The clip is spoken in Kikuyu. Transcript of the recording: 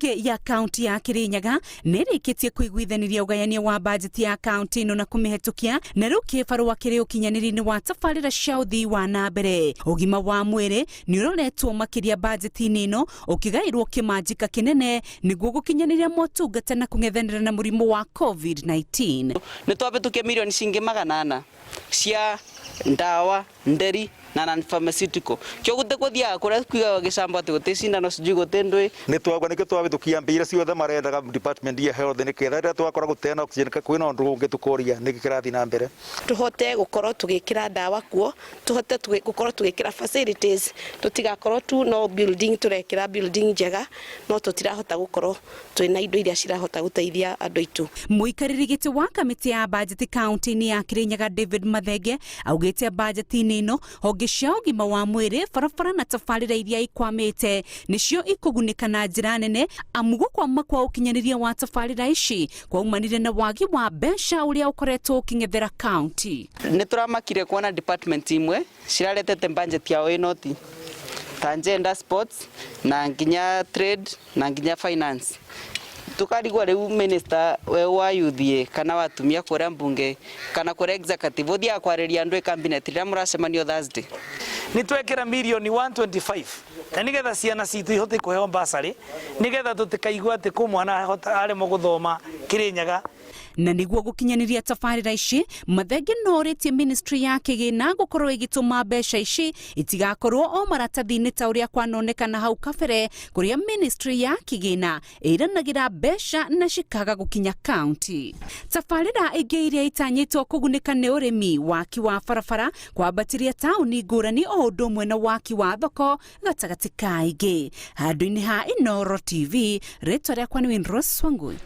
Mbunge ya kaunti ya Kirinyaga nĩ ĩrĩkĩtie kũiguithanĩria ũgayania wa bajeti ya kaunti ĩno na kũmĩhetũkia, na rĩu kĩbarũa kĩrĩ ũkinyanĩria-inĩ wa tabarĩra cia ũthii wa na mbere. Ũgima wa mwĩrĩ nĩ ũroretwo makĩria bajeti-inĩ ĩno, ũkĩgaĩrwo kĩmanjĩka kĩnene nĩguo gũkinyanĩria motungata na kũng'ethanĩra na mũrimũ wa COVID-19. Nĩ twabĩtũkia mirioni cingĩ 400 cia ndawa nderi na non pharmaceutical. Kio gute kuthiaga kuria kwigagwo gicambo ati guti cindano sijui guti ndui. Nĩ twauga nĩkĩo twabĩtũkia mbia iria ciothe marendaga department ya health nĩketha rĩrĩa twakora gũtena oxygen kwĩna ũndũ ũngĩ tũkoria nĩkĩ kĩrathiĩ na mbere. Tũhote gũkorwo tũgĩkĩra ndawa kuo, tũhote gũkorwo tũgĩkĩra facilities, tũtigakorwo tu no building tũrekĩra building njega, no tũtirahota gũkorwo twĩna indo iria cirahota gũteithia andũ aitũ. Mũikarĩri gĩtĩ wa kamĩtĩ ya bajeti kaunti-inĩ ya Kirinyaga David Mathenge augĩte bajeti-inĩ ĩno honge cia ũgima wa mwĩrĩ, barabara na tabarĩra iria ikwamĩte nĩcio ikũgunĩka na njĩra nene, amu gũkwama kwa ũkinyanĩria wa tabarĩra ici kwaumanire na wagi wa mbeca ũrĩa ũkoretwo ũkĩng'ethera kaunti. Nĩ tũramakire kuona department imwe ciraretete budget yao ĩ noti ta gender, sports na nginya trade na nginya finance. Tukarigwo riu minister we wa youth ĩ kana wa atumia kuria mbunge kana kuria executive uthiaga kwariria andu ĩ cabinet riria muracemanio Thursday. Nĩ twekĩra mirioni 125 na nĩgetha ciana citũ ihote kũheo bursary, nĩgetha tũtikaigua atĩ kwĩ mwana aremwo gũthoma Kĩrĩnyaga. Na nĩguo gũkinyanĩria tabarĩra ici, Mathenge no orĩtie ministry ya kĩgĩna gũkorwo ĩgĩtũma mbeca ici itigakorwo o maratathi-inĩ ta ũrĩa kwanonekana hau kabere, kũrĩa ministry ya kĩgĩna ĩranagĩra mbeca na cikaga gũkinya kaunti. Tabarĩra ingĩ iria itanyĩtwo kũgunĩka nĩ ũrĩmi, waki wa barabara, kwambatĩria taũni ngũrani o ũndũ ũmwe na waki wa thoko gatagatĩ ka ingĩ. Handũ-inĩ ha Inooro TV, rĩtwa rĩakwa nĩ Winrose Wangui.